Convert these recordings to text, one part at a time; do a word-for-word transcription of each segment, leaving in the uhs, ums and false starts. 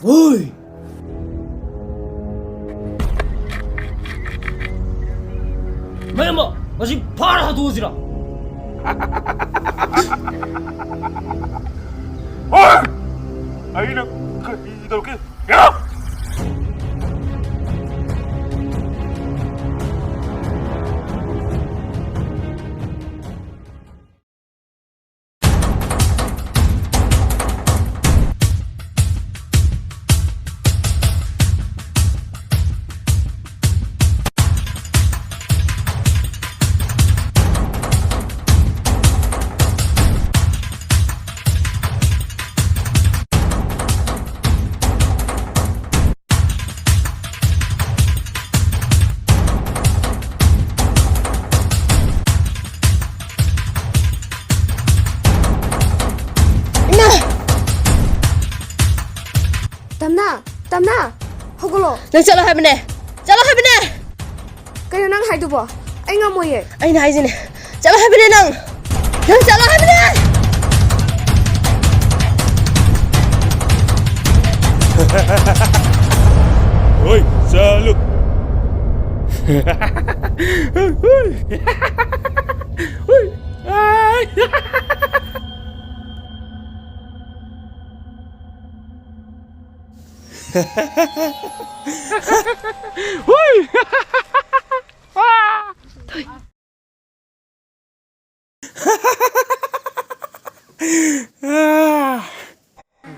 ꯍꯣꯏ! ꯃꯌꯥꯝꯕ, ꯃꯁꯤ ꯐꯥꯔ ꯍꯥꯠꯇꯣꯛꯑꯁꯤꯔꯥ? ꯍꯣꯏ! ꯑꯩꯅ ꯀꯔꯤ ꯇꯧꯔꯛꯀꯦ? ꯌꯥ! ꯏꯃꯥ! ꯇꯝꯅꯥ! ꯇꯝꯅꯥ! ꯍꯧꯒꯠꯂꯣ! ꯅꯪ ꯆꯠꯂꯣ ꯍꯥꯏꯕꯅꯦ! ꯆꯠꯂꯣ ꯍꯥꯏꯕꯅꯦ! ꯀꯩꯅꯣ ꯅꯪ ꯍꯥꯏꯗꯨꯕꯣ? ꯑꯩ ꯉꯝꯃꯣꯏꯌꯦ꯫ ꯑꯩꯅ ꯍꯥꯏꯁꯤꯅꯦ, ꯆꯠꯂꯣ ꯍꯥꯏꯕꯅꯦ ꯅꯪ! ꯅꯪ ꯆꯠꯂꯣ ꯍꯥꯏꯕꯅꯦ! ꯍꯣꯏ, ꯆꯠꯂꯨ꯫ ꯍꯣꯏ꯫ ꯍꯨꯏ!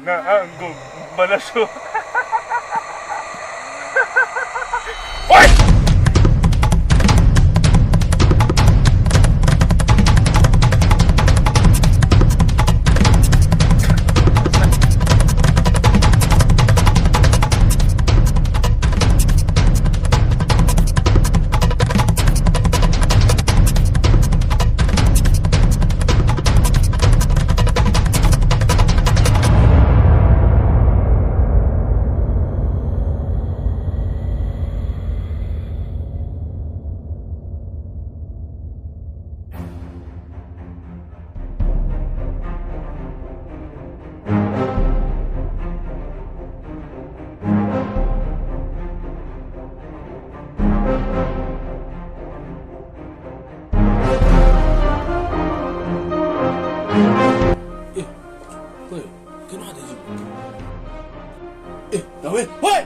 ꯅꯪꯒꯨꯝꯕꯅꯁꯨ꯫ ꯍꯣꯏ! ꯇꯧꯋꯦ꯫ ꯍꯣꯏ!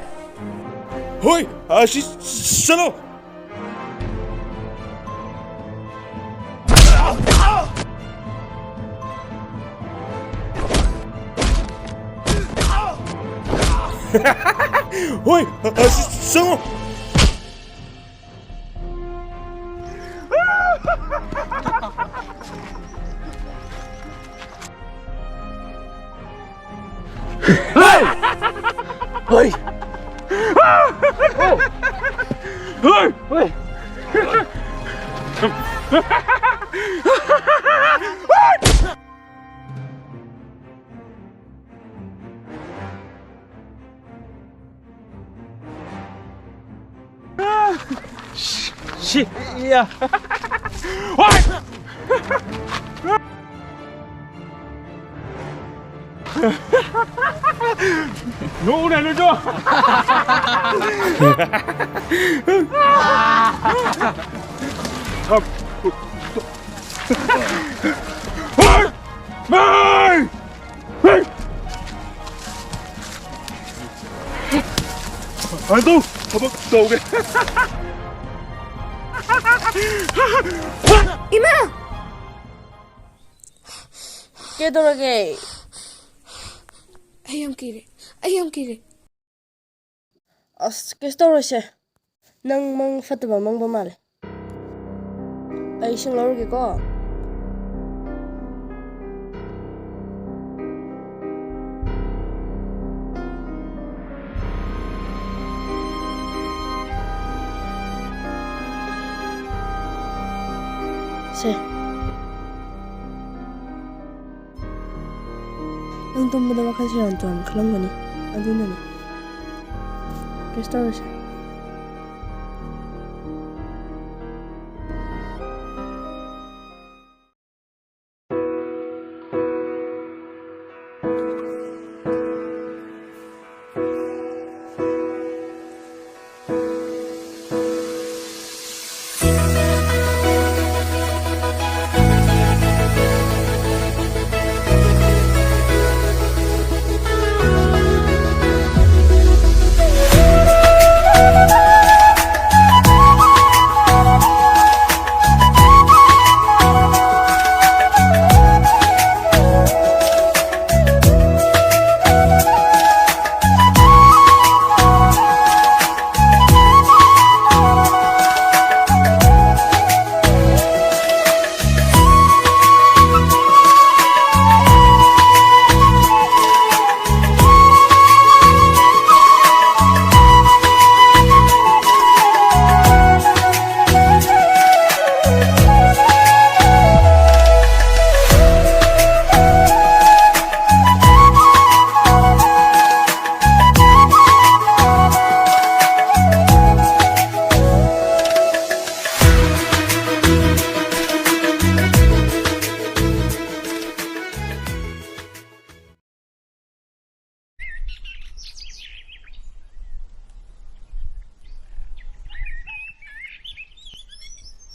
ꯍꯣꯏ! ꯑꯁꯤ ꯆꯠꯂꯣ! ꯍꯣꯏ! ꯑꯁꯤ ꯆꯪꯉꯣ! ꯁꯤ, ꯏꯌꯥ꯫ ꯅꯣꯛꯎꯅꯦ, ꯅꯣꯏꯁꯨ꯫ ꯍꯩ! ꯍꯩ! ꯑꯗꯨ ꯊꯕꯛ ꯇꯧꯒꯦ꯫ ꯏꯃꯥ! ꯀꯩꯗꯧꯔꯒꯦ? ꯑꯩ ꯌꯥꯝ ꯀꯤꯔꯦ꯫ ꯑꯩ ꯌꯥꯝ ꯀꯤꯔꯦ꯫ ꯑꯁ, ꯀꯩꯁꯨ ꯇꯧꯔꯣꯏꯁꯦ꯫ ꯅꯪ ꯃꯪ ꯐꯠꯇꯕ ꯃꯪꯕ ꯃꯥꯜꯂꯦ꯫ ꯑꯩ ꯏꯁꯤꯡ ꯂꯧꯔꯨꯒꯦꯀꯣ꯫ ꯁꯦ꯫ ꯅꯪ ꯇꯨꯝꯕꯗ ꯋꯥꯈꯜ ꯁꯦꯔꯥꯟ ꯇꯨꯔꯥꯟ ꯈꯜꯂꯝꯒꯅꯤ, ꯑꯗꯨꯅꯅꯦ꯫ ꯀꯩꯁꯨ ꯇꯧꯔꯣꯏꯁꯦ꯫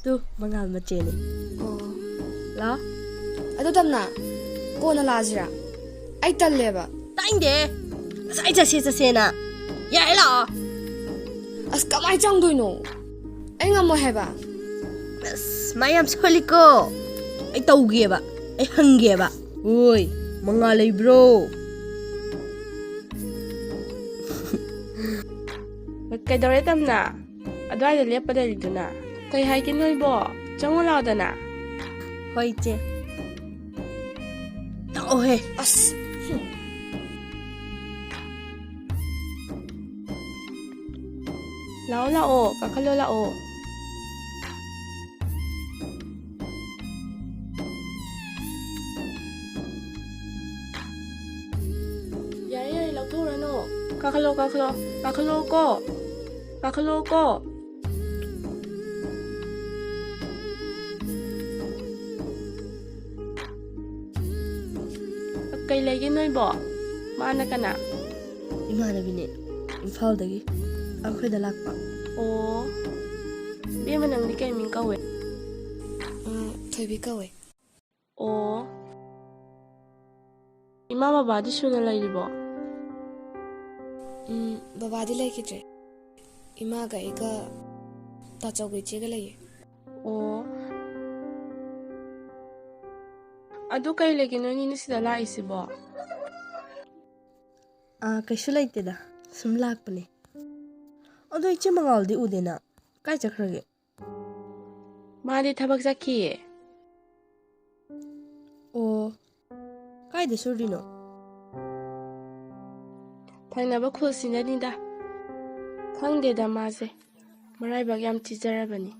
ꯇꯨ, ꯃꯉꯥꯜ ꯃꯆꯦꯅꯦ꯫ ꯑꯣ꯫ ꯂꯥꯛꯑꯣ꯫ ꯑꯗꯨ ꯇꯝꯅ, ꯀꯣꯟꯅ ꯂꯥꯛꯑꯁꯤꯔꯥ? ꯑꯩ ꯇꯜꯂꯦꯕ꯫ ꯇꯥꯏꯅꯤꯡꯗꯦ꯫ ꯉꯁꯥꯏ ꯆꯠꯁꯦ ꯆꯠꯁꯦꯅ꯫ ꯌꯥꯔꯦ, ꯂꯥꯛꯑꯣ꯫ ꯑꯁ, ꯀꯃꯥꯏ ꯆꯪꯗꯣꯏꯅꯣ? ꯑꯩ ꯉꯝꯃꯣꯏ ꯍꯥꯏꯕ꯫ ꯑꯁ, ꯃꯥ ꯌꯥꯝ ꯁꯣꯜꯂꯤꯀꯣ꯫ ꯑꯩ ꯇꯧꯒꯦꯕ꯫ ꯑꯩ ꯍꯪꯒꯦꯕ꯫ ꯑꯣꯏ, ꯃꯉꯥꯜ ꯂꯩꯕ꯭ꯔꯣ? ꯀꯩꯗꯧꯔꯦ, ꯇꯝꯅ? ꯑꯗꯨꯋꯥꯏꯗ ꯂꯦꯞꯄ ꯂꯩꯔꯤꯗꯨꯅ? ꯀꯩ ꯍꯥꯏꯒꯦ ꯅꯣꯏꯕꯣ? ꯆꯪꯉꯨ ꯂꯥꯎꯗꯅ꯫ ꯍꯣꯏ, ꯏꯆꯦ꯫ ꯂꯥꯛꯑꯣꯍꯦ꯫ ꯑꯁ꯫ ꯂꯥꯛꯑꯣ, ꯂꯥꯛꯑꯣ, ꯀꯥꯈꯠꯂꯣ, ꯂꯥꯛꯑꯣ꯫ ꯌꯥꯔꯦ, ꯌꯥꯔꯦ, ꯂꯧꯊꯣꯛꯎꯔꯅꯨ꯫ ꯀꯥꯈꯠꯂꯣ, ꯀꯥꯈꯠꯂꯣ, ꯀꯥꯈꯠꯂꯣ ꯀꯣ꯫ ꯀꯥꯈꯠꯂꯣ ꯀꯣ꯫ ꯀꯩ ꯂꯩꯒꯦ ꯅꯣꯏꯕꯣ? ꯃꯥꯅ ꯀꯅꯥ? ꯏꯃꯥꯟꯅꯕꯤꯅꯦ, ꯏꯝꯐꯥꯜꯗꯒꯤ ꯑꯩꯈꯣꯏꯗ ꯂꯥꯛꯄ꯫ ꯑꯣ, ꯏꯕꯦꯝꯃ, ꯅꯪꯗꯤ ꯀꯩ ꯃꯤꯡ ꯀꯧꯋꯦ? ꯑ, ꯊꯣꯏꯕꯤ ꯀꯧꯋꯦ꯫ ꯑꯣ, ꯏꯃꯥ ꯕꯕꯥꯗꯤ ꯁꯨꯅ ꯂꯩꯔꯤꯕꯣ? ꯎꯝ, ꯕꯕꯥꯗꯤ ꯂꯩꯈꯤꯗ꯭ꯔꯦ꯫ ꯏꯃꯥꯒ ꯑꯩꯒ ꯇꯥꯆꯧꯒ ꯏꯆꯦꯒ ꯂꯩꯌꯦ꯫ ꯑꯣ, ꯑꯗꯨ ꯀꯩ ꯂꯩꯒꯦ ꯅꯣꯏꯅꯤꯅ ꯁꯤꯗ ꯂꯥꯛꯏꯁꯤꯕꯣ? ꯑꯥ, ꯀꯩꯁꯨ ꯂꯩꯇꯦꯗ, ꯁꯨꯝ ꯂꯥꯛꯄꯅꯦ꯫ ꯑꯗꯣ ꯏꯆꯦ ꯃꯉꯥꯜꯗꯤ ꯎꯗꯦꯅ, ꯀꯥꯏ ꯆꯠꯈ꯭ꯔꯒꯦ? ꯃꯥꯗꯤ ꯊꯕꯛ ꯆꯠꯈꯤꯌꯦ꯫ ꯑꯣ, ꯀꯥꯏꯗ ꯁꯨꯔꯤꯅꯣ? ꯊꯪꯅꯕ ꯈꯨꯜꯁꯤꯅꯅꯤꯗ꯫ ꯈꯪꯗꯦꯗ ꯃꯥꯁꯦ꯫ ꯃꯔꯥꯏꯕꯛ ꯌꯥꯝ ꯊꯤꯖꯔꯕꯅꯤ꯫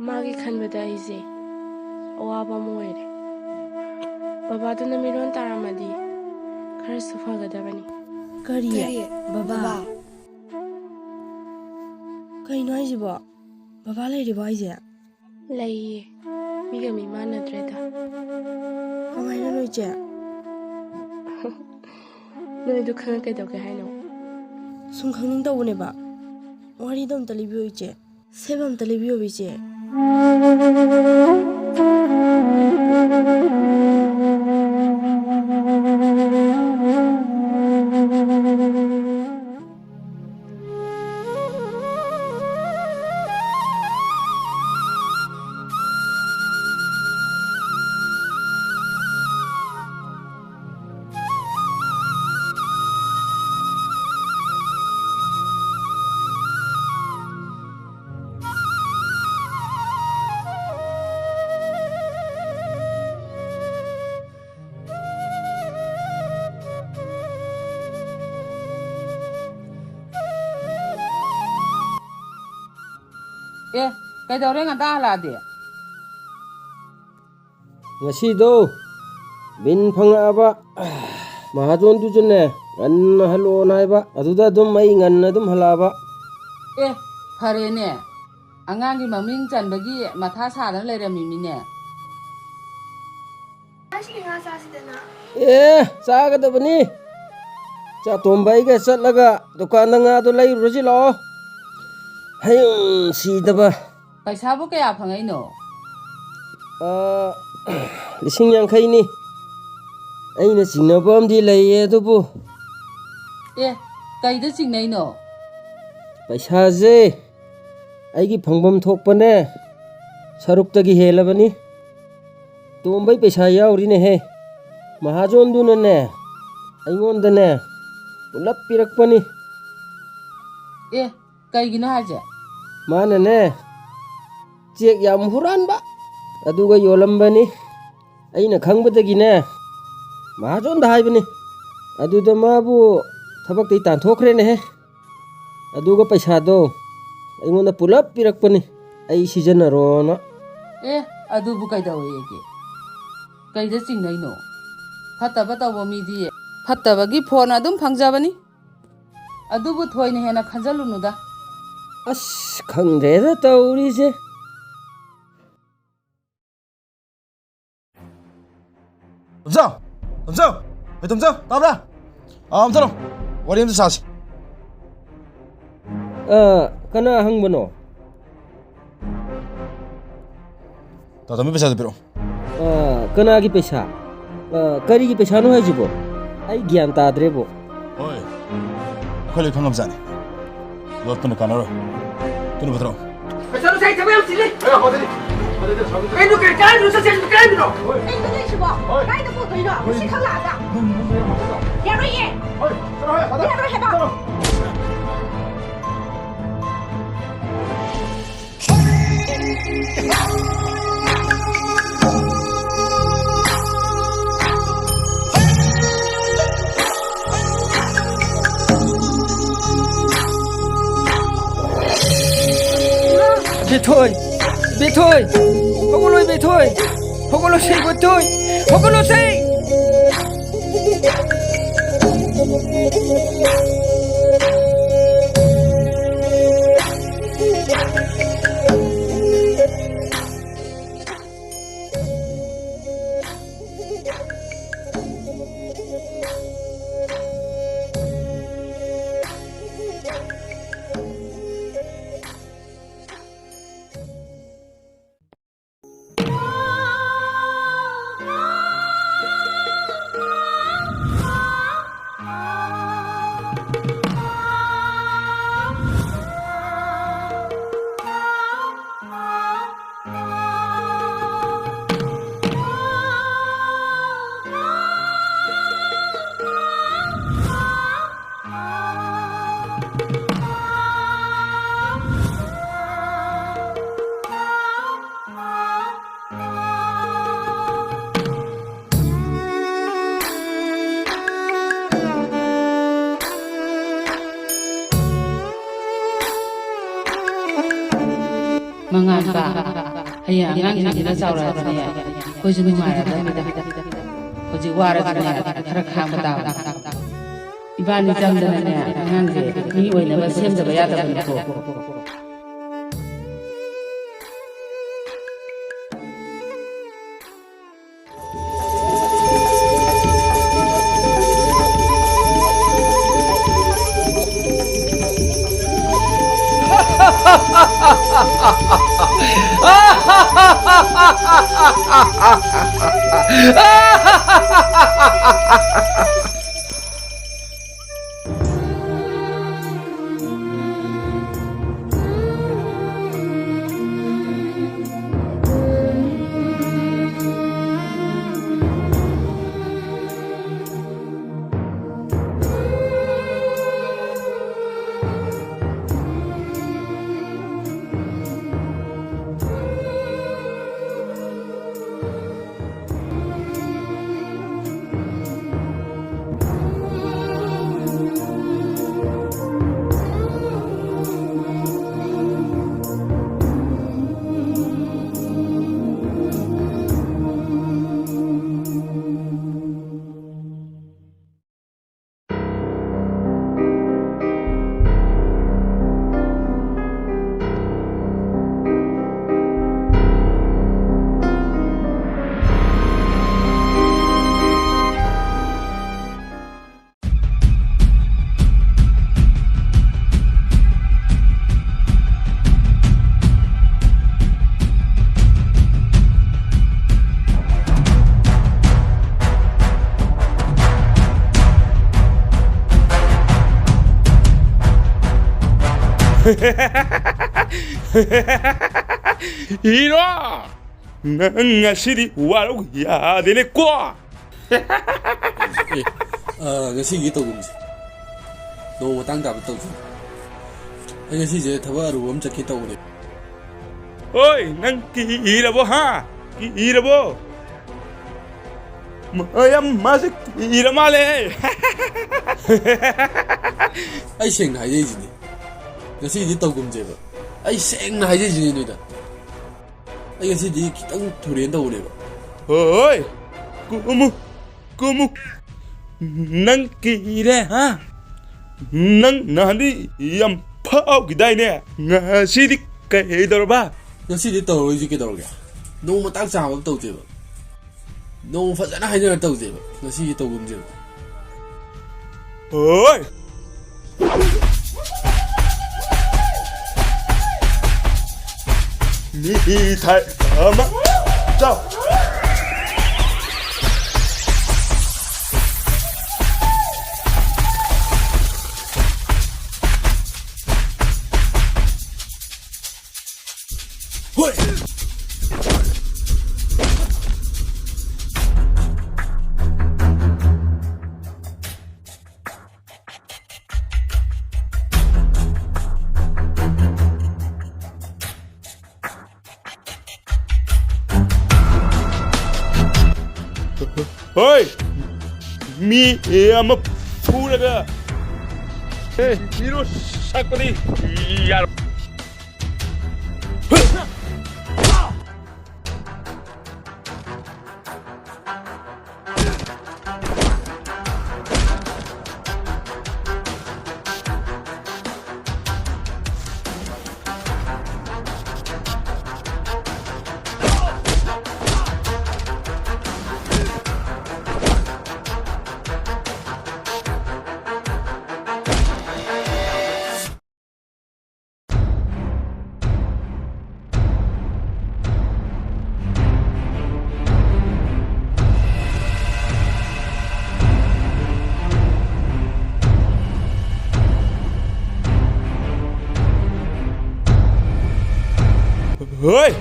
ꯃꯥꯒꯤ ꯈꯟꯕꯗ ꯑꯩꯁꯦ ꯑꯋꯥꯕ ꯑꯃ ꯑꯣꯏꯔꯦ꯫ ꯕꯕꯥꯗꯨꯅ ꯃꯤꯔꯣꯟ ꯇꯥꯔꯝꯃꯗꯤ ꯈꯔꯁꯨ ꯐꯒꯗꯕꯅꯤ꯫ ꯀꯔꯤ? ꯀꯔꯤ? ꯕꯕꯥ? ꯕꯕꯥ? ꯀꯩꯅꯣ ꯍꯥꯏꯁꯤꯕꯣ? ꯕꯕꯥ ꯂꯩꯔꯤꯕꯣ ꯍꯥꯏꯁꯦ? ꯂꯩꯌꯦ꯫ ꯃꯤꯒ ꯃꯤ ꯃꯥꯟꯅꯗ꯭ꯔꯦꯗ꯫ ꯀꯃꯥꯏꯅꯅꯣ ꯏꯆꯦ? ꯅꯣꯏꯗꯨ ꯈꯪꯉ ꯀꯩꯗꯧꯒꯦ ꯍꯥꯏꯅꯣ? ꯁꯨꯝ ꯈꯪꯅꯤꯡ ꯇꯧꯕꯅꯦꯕ꯫ ꯋꯥꯔꯤꯗꯣ ꯑꯝꯇ ꯂꯤꯕꯤꯌꯣ ꯏꯆꯦ꯫ ꯁꯦꯞ ꯑꯝꯇ ꯂꯤꯕꯤꯌꯣ ꯏꯆꯦ꯫ ꯑꯦ, ꯀꯩꯗꯧꯔꯦ ꯉꯟꯇꯥ ꯍꯜꯂꯛꯑꯗꯤ? ꯉꯁꯤꯗꯣ ꯕꯤꯟ ꯐꯪꯉꯛꯑꯕ, ꯃꯍꯥꯖꯣꯟꯗꯨꯁꯨꯅꯦ ꯉꯟꯅ ꯍꯜꯂꯛꯑꯣꯅ ꯍꯥꯏꯕ, ꯑꯗꯨꯗ ꯑꯗꯨꯝ ꯑꯩ ꯉꯟꯅ ꯑꯗꯨꯝ ꯍꯜꯂꯛꯑꯕ꯫ ꯑꯦ, ꯐꯔꯦꯅꯦ, ꯑꯉꯥꯡꯒꯤ ꯃꯃꯤꯡ ꯆꯟꯕꯒꯤ ꯃꯊꯥ ꯁꯥꯗꯅ ꯂꯩꯔꯝꯃꯤꯃꯤꯅꯦ꯫ ꯉꯁꯤꯗꯤ ꯉꯥ ꯆꯥꯁꯤꯗꯅ꯫ ꯑꯦ, ꯆꯥꯒꯗꯕꯅꯤ꯫ ꯆꯥꯇꯣꯝꯕ ꯑꯩꯒ ꯆꯠꯂꯒ ꯗꯨꯀꯥꯟꯗ ꯉꯥꯗꯣ ꯂꯩꯔꯨꯔꯁꯤ ꯂꯥꯛꯑꯣ꯫ ꯍꯌꯨꯝ ꯁꯤꯗꯕ꯫ ꯄꯩꯁꯥꯕꯨ ꯀꯌꯥ ꯐꯪꯉꯛꯏꯅꯣ? ꯑ, ꯂꯤꯁꯤꯡ ꯌꯥꯡꯈꯩꯅꯤ꯫ ꯑꯩꯅ ꯆꯤꯡꯅꯕ ꯑꯃꯗꯤ ꯂꯩꯌꯦ ꯑꯗꯨꯕꯨ꯫ ꯑꯦ, ꯀꯩꯗ ꯆꯤꯡꯅꯩꯅꯣ? ꯄꯩꯁꯥꯁꯦ ꯑꯩꯒꯤ ꯐꯪꯐꯝ ꯊꯣꯛꯄꯅꯦ, ꯁꯔꯨꯛꯇꯒꯤ ꯍꯦꯜꯂꯕꯅꯤ꯫ ꯇꯣꯝꯕꯩ ꯄꯩꯁꯥ ꯌꯥꯎꯔꯤꯅꯦꯍꯦ꯫ ꯃꯍꯥꯖꯣꯟꯗꯨꯅꯅꯦ, ꯑꯩꯉꯣꯟꯗꯅꯦ, ꯄꯨꯂꯞ ꯄꯤꯔꯛꯄꯅꯤ꯫ ꯑꯦ, ꯀꯩꯒꯤꯅꯣ ꯍꯥꯏꯁꯦ? ꯃꯥꯅꯅꯦ, ꯆꯦꯛ ꯌꯥꯝ ꯍꯨꯔꯥꯟꯕ, ꯑꯗꯨꯒ ꯌꯣꯜꯂꯝꯕꯅꯤ꯫ ꯑꯩꯅ ꯈꯪꯕꯗꯒꯤꯅꯦ, ꯃꯍꯥꯖꯣꯟꯗ ꯍꯥꯏꯕꯅꯤ꯫ ꯑꯗꯨꯗ ꯃꯥꯕꯨ ꯊꯕꯛꯇꯩ ꯇꯥꯟꯊꯣꯛꯈ꯭ꯔꯦꯅꯦꯍꯦ꯫ ꯑꯗꯨꯒ ꯄꯩꯁꯥꯗꯣ ꯑꯩꯉꯣꯟꯗ ꯄꯨꯂꯞ ꯄꯤꯔꯛꯄꯅꯤ, ꯑꯩ ꯁꯤꯖꯤꯟꯅꯔꯣꯅ꯫ ꯑꯦ, ꯑꯗꯨꯕꯨ ꯀꯩꯗꯧꯋꯦꯒꯦ? ꯀꯩꯗ ꯆꯤꯡꯅꯩꯅꯣ? ꯐꯠꯇꯕ ꯇꯧꯕ ꯃꯤꯗꯤ ꯐꯠꯇꯕꯒꯤ ꯐꯣꯟ ꯑꯗꯨꯝ ꯐꯪꯖꯕꯅꯤ꯫ ꯑꯗꯨꯕꯨ ꯊꯣꯏꯅ ꯍꯦꯟꯅ ꯈꯟꯖꯜꯂꯨꯅꯨꯗ꯫ ꯑꯁ, ꯈꯪꯗ꯭ꯔꯦꯗ ꯇꯧꯔꯤꯁꯦ꯫ ꯇꯣꯝꯆꯧ! ꯇꯣꯝꯆꯧ! ꯑꯩ ꯇꯣꯝꯆꯧ, ꯇꯥꯕ꯭ꯔꯥ? ꯑꯥ, ꯑꯝꯇ ꯂꯥꯎ꯫ ꯋꯥꯔꯤ ꯑꯝꯇ ꯁꯥꯁꯤ꯫ ꯑ, ꯀꯅꯥ ꯍꯪꯕꯅꯣ? ꯇꯥꯇꯣꯝꯕꯤ, ꯄꯩꯁꯥꯗꯣ ꯄꯤꯔꯛꯑꯣ꯫ ꯑ, ꯀꯅꯥꯒꯤ ꯄꯩꯁꯥ? ꯑ, ꯀꯔꯤꯒꯤ ꯄꯩꯁꯥꯅꯣ ꯍꯥꯏꯁꯤꯕꯣ? ꯑꯩ ꯒ꯭ꯌꯥꯟ ꯇꯥꯗ꯭ꯔꯦꯕꯣ꯫ ꯍꯣꯏ, ꯑꯩꯈꯣꯏ ꯂꯣꯏ ꯈꯪꯉꯕꯖꯥꯠꯅꯤ꯫ ꯂꯣꯠꯄꯅ ꯀꯥꯟꯅꯔꯣꯏ꯫ ꯊꯨꯅ ꯄꯨꯊꯣꯔꯛꯑꯣ꯫ ꯄꯩꯁꯥꯗꯣ ꯁꯥꯏ ꯊꯕꯛ ꯌꯥꯝ ꯆꯤꯜꯂꯤ꯫ ꯍꯣꯏ, ꯍꯣꯏ, ꯍꯣꯏ꯫ ꯀꯩꯅꯣ, ꯀꯔꯤ ꯀꯥꯏꯗꯅꯣ ꯆꯠꯁꯦ ꯍꯥꯏꯕꯗꯣ ꯀꯥꯏꯗꯅꯣ? ꯀꯩꯅꯣ ꯇꯧꯔꯤꯁꯤꯕꯣ? ꯍꯣꯏ꯫ ꯀꯥꯏꯗ ꯄꯨꯗꯣꯏꯅꯣ? ꯍꯣꯏ꯫ ꯉꯁꯤ ꯈꯛ ꯂꯥꯛꯑꯒ꯫ ꯌꯥꯔꯣꯏꯌꯦ꯫ ꯍꯣꯏ, ꯆꯠꯂꯣ, ꯍꯣꯏ, ꯐꯥꯗꯔ꯫ ꯌꯥꯔꯣꯏ ꯍꯥꯏꯕ꯫ ꯆꯠꯂꯣ꯫ ꯕꯦꯊꯣꯏ! ꯕꯦꯊꯣꯏ! ꯍꯧꯒꯠꯂꯣ, ꯕꯦꯊꯣꯏ! ꯍꯧꯒꯠꯂꯣꯁꯦ, ꯕꯦꯊꯣꯏ! ꯍꯧꯒꯠꯂꯣꯁꯦ! ꯃꯉꯥꯟꯕ, ꯍꯌꯦꯡ ꯑꯉꯥꯡꯁꯤꯡꯁꯤꯅ ꯆꯥꯎꯔꯛꯑꯗꯤꯅꯦ, ꯑꯩꯈꯣꯏꯁꯨ ꯅꯨꯡꯉꯥꯏꯔꯗꯕꯅꯤꯗ꯫ ꯍꯧꯖꯤꯛ ꯋꯥꯔꯁꯨꯅꯦ, ꯈꯔ ꯈꯥꯡꯕ ꯇꯥꯕꯅꯤ꯫ ꯏꯕꯥꯅꯤ ꯆꯪꯗꯅꯅꯦ, ꯑꯉꯥꯡꯁꯦ ꯃꯤ ꯑꯣꯏꯅꯕ ꯁꯦꯝꯗꯕ ꯌꯥꯗꯕꯅꯤꯀꯣ꯫ ꯍꯤꯔꯣ! ꯅꯪ ꯉꯁꯤꯗꯤ ꯋꯥꯔꯧ ꯌꯥꯗꯦꯅꯦꯀꯣ꯫ ꯑꯦ, ꯑ, ꯉꯁꯤꯒꯤ ꯇꯧꯒꯨꯝꯁꯦ꯫ ꯅꯣꯡꯃ ꯃꯇꯥꯡ ꯆꯥꯕ ꯇꯧꯁꯦ꯫ ꯑꯩ ꯉꯁꯤꯁꯦ ꯊꯕꯛ ꯑꯔꯨꯕ ꯑꯃ ꯆꯠꯀꯦ ꯇꯧꯕꯅꯦ꯫ ꯍꯣꯏ, ꯅꯪ ꯀꯤꯔꯕꯣ, ꯍꯥ? ꯀꯤꯔꯕꯣ? ꯃꯌꯥꯝ ꯃꯥꯁꯦ ꯀꯤꯔ ꯃꯥꯜꯂꯦ꯫ ꯑꯩ ꯁꯦꯡꯅ ꯍꯥꯏꯖꯩꯁꯤꯅꯤ꯫ ꯉꯁꯤꯗꯤ ꯇꯧꯒꯨꯝꯁꯦꯕ꯫ ꯑꯩ ꯁꯦꯡꯅ ꯍꯥꯏꯖꯩꯁꯤꯅꯤ ꯅꯣꯏꯗ꯫ ꯑꯩ ꯉꯁꯤꯗꯤ ꯈꯤꯇꯪ ꯊꯨꯔꯦꯅ ꯇꯧꯕꯅꯦꯕ꯫ ꯍꯣꯏ, ꯀꯨꯝꯃꯨ, ꯀꯨꯝꯃꯨ꯫ ꯅꯪ ꯀꯤꯔꯦ, ꯍꯥ? ꯅꯪ ꯅꯍꯥꯟꯗꯤ ꯌꯥꯝ ꯐꯥꯎꯈꯤꯗꯥꯏꯅꯦ? ꯉꯁꯤꯗꯤ ꯀꯩꯗꯧꯔꯕ? ꯉꯁꯤꯗꯤ ꯇꯧꯔꯣꯏꯁꯤ ꯀꯩꯗꯧꯔꯒꯦ? ꯅꯣꯡꯃ ꯃꯇꯥꯡ ꯆꯥꯕ ꯑꯃ ꯇꯧꯁꯦꯕ꯫ ꯅꯣꯡꯃ ꯐꯖꯅ ꯍꯥꯏꯅꯔ ꯇꯧꯁꯦꯕ꯫ ꯉꯁꯤꯗꯤ ꯇꯧꯒꯨꯝꯁꯦꯕ꯫ ꯍꯣꯏ! ꯃꯤꯊꯥꯏ ꯑꯃ ꯆꯥꯎ꯫ ꯍꯣꯏ꯫ ꯍꯣꯏ! ꯃꯤ ꯑꯃ ꯐꯨꯔꯒ꯫ ꯑꯦ, ꯃꯤꯔꯣ ꯁꯛꯄꯗꯤ ꯌꯥꯔꯣꯏ꯫ ꯍꯣꯏ!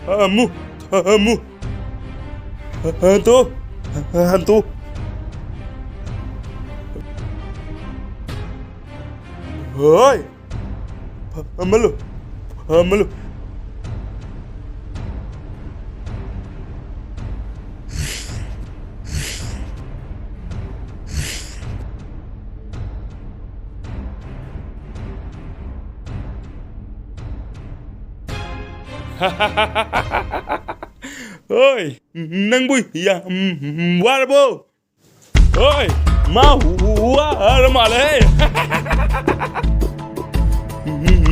ꯊꯝꯃꯨ! ꯊꯝꯃꯨ! ꯍꯟꯇꯣ! ꯍꯟꯇꯣ! ꯍꯣꯏ! ꯐꯝꯍꯜꯂꯨ! ꯐꯝꯍꯜꯂꯨ! ꯍꯣꯏ! ꯅꯪꯕꯨ ꯌꯥꯝ ꯋꯥꯔꯕꯣ? ꯍꯣꯏ! ꯃꯥ ꯋꯥꯔ ꯃꯥꯜꯂꯦ!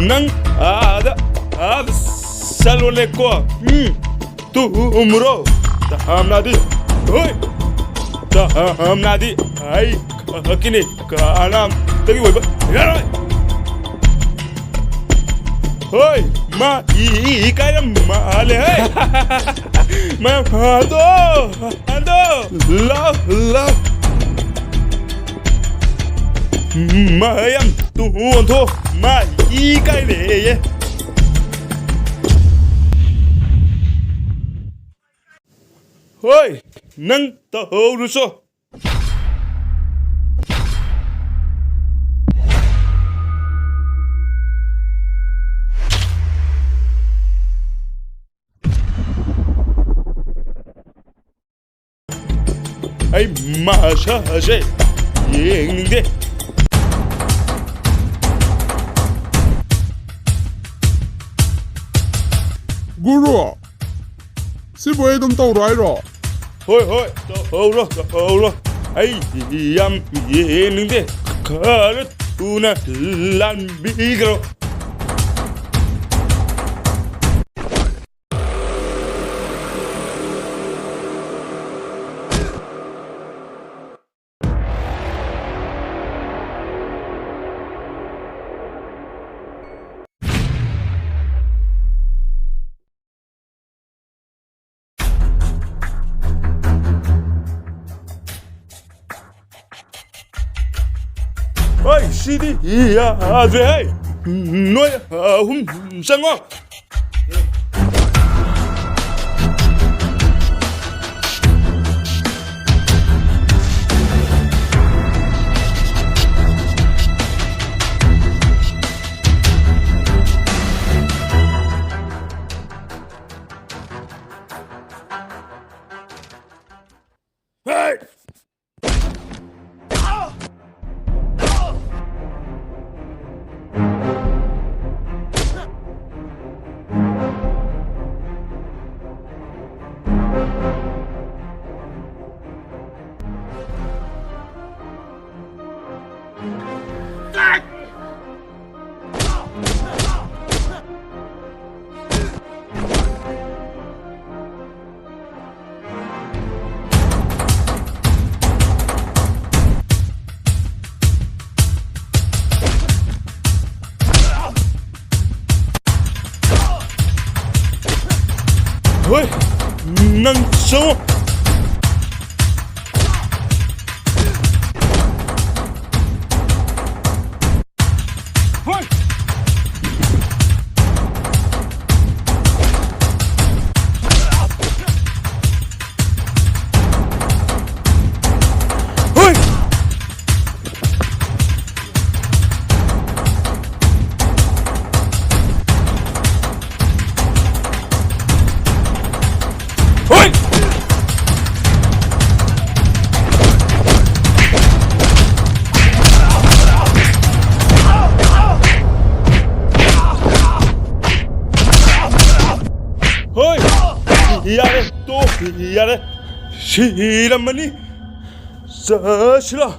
ꯅꯪ ꯑꯥꯗ, ꯑꯥꯗ ꯆꯠꯂꯣꯅꯦꯀꯣ! ꯎꯝ! ꯇꯨꯝꯃꯨꯔꯣ! ꯇꯍꯥꯝꯅꯥꯗꯤ! ꯍꯣꯏ! ꯇꯍꯥꯝꯅꯥꯗꯤ! ꯑꯩ ꯈꯛꯀꯤꯅꯤ! ꯀꯅꯥꯝꯇꯒꯤ ꯑꯣꯏꯕ ꯌꯥꯔꯣꯏ! ꯍꯣꯏ, ꯃꯥ ꯏ-, ꯏ-, ꯏꯀꯥꯏꯔ ꯃꯥꯜꯂꯦ, ꯍꯦ꯫ ꯃꯌꯥꯝ ꯍꯟꯗꯣ, ꯍꯟꯗꯣ꯫ ꯂꯥꯎ, ꯂꯥꯎ꯫ ꯃꯌꯥꯝ ꯇꯨ ꯑꯣꯟꯊꯣꯛ꯫ ꯃꯥ ꯏꯀꯥꯏꯔꯦꯌꯦ꯫ ꯍꯣꯏ, ꯅꯪ ꯇꯧꯍꯧꯔꯨꯆꯣ꯫ ꯑꯩ ꯃꯁꯥꯁꯦ ꯌꯦꯡꯅꯤꯡꯗꯦ꯫ ꯒꯨꯔꯨ, ꯁꯤꯕꯨ ꯑꯩ ꯑꯗꯨꯝ ꯇꯧꯔꯣ ꯍꯥꯏꯔꯣ? ꯍꯣꯏ, ꯍꯣꯏ, ꯇꯧꯔꯣ, ꯇꯧꯔꯣ꯫ ꯑꯩ ꯌꯥꯝ ꯌꯦꯡꯅꯤꯡꯗꯦ꯫ ꯈꯔ ꯊꯨꯅ ꯂꯥꯟꯕꯤꯈ꯭ꯔꯣ꯫ ꯍꯣꯏ, ꯁꯤꯗꯤ ꯌꯥꯗ꯭ꯔꯦꯍꯦ꯫ ꯅꯣꯏ ꯑꯍꯨꯝ ꯆꯪꯉꯣ꯫ ꯅꯪ ꯆꯪꯉꯣ꯫ ꯍꯣꯏ꯫ ꯍꯣꯏ꯫ ꯍꯣꯏ! ꯍꯣꯏ! ꯌꯥꯔꯦ, ꯇꯣꯛ, ꯌꯥꯔꯦ꯫ ꯁꯤꯔꯝꯃꯅꯤ꯫ ꯆꯠꯁꯤꯔꯣ?